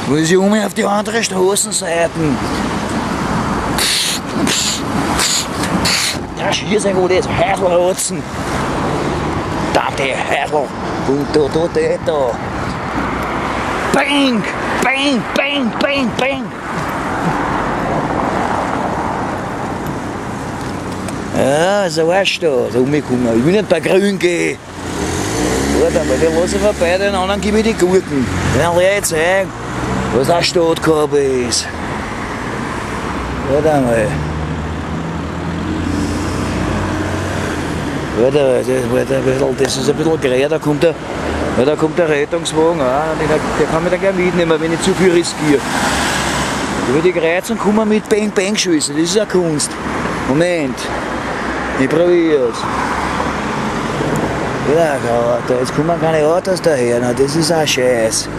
Muss ich um auf die andere Straßenseite. Da schießt ein gutes Häuselrotzen. Da der Häusl. Und da, da, da, da. Bang, bang, bang, bang, bang. Ja, so weißt du, so umgekommen. Ich will nicht bei Grün gehen. Warte mal, den lasse ich vorbei, den anderen gebe ich die Gurken. Den lerne ich zeigen, was ein Stadtkabel ist. Warte mal. Warte, das ist ein bisschen grä, da kommt der, da kommt der Rettungswagen auch, der kann mich dann gleich mitnehmen, wenn ich zu viel riskiere. Über die Kreuzung kommen wir mit Bang Bang schießen, das ist eine Kunst. Moment, ich probier's. Ja, Gott, jetzt kommen keine Autos daher, na, das ist auch Scheiß.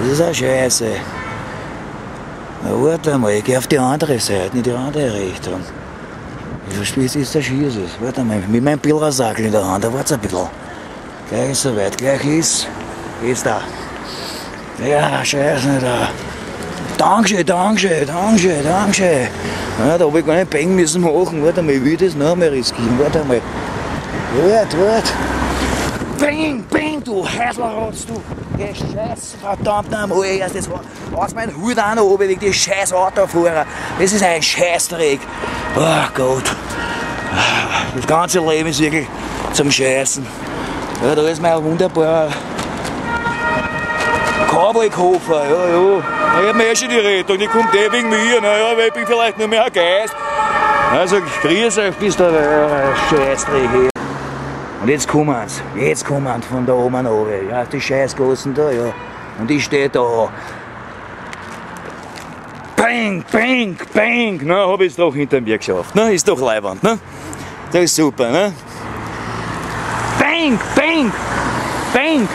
Das ist auch Scheiße. Na, warte mal, ich geh auf die andere Seite, in die andere Richtung. Ich verstehe, jetzt ist der Schießes. Warte mal, mit meinem Pilgersackel in der Hand, da wart's ein bisschen. Gleich ist soweit, gleich ist da. Ja, Scheiße, da. Dankeschön, Dankeschön, Dankeschön, Dankeschön. Ja, da hab ich gar nicht Bang müssen machen. Warte mal, ich will das noch einmal riskieren. Warte mal. Warte, warte. Bang, bang, du Häuselrotz, du. Geh Scheiße, verdammt nochmal. Erst jetzt lass meinen Hut auch noch oben wegen die scheiß Autofahrer. Das ist ein Scheißdreck. Oh Gott. Das ganze Leben ist wirklich zum Scheißen. Ja, da ist mein wunderbarer Cowboy-Koffer, ja, ja. Na, ich hab mir eh schon die Rettung, die kommt eh wegen mir. Na ja, weil ich bin vielleicht nur mehr ein Geist. Also, grüß euch, bis da Scheißdreck hier. Und jetzt kommen sie von da oben runter. Ja, die Scheißgassen da, ja. Und ich stehe da. Bang, bang, bang! Na, hab ich's doch hinter mir geschafft. Ne? Ist doch leiwand, ne? Das ist super, ne? Bang, bang, bang!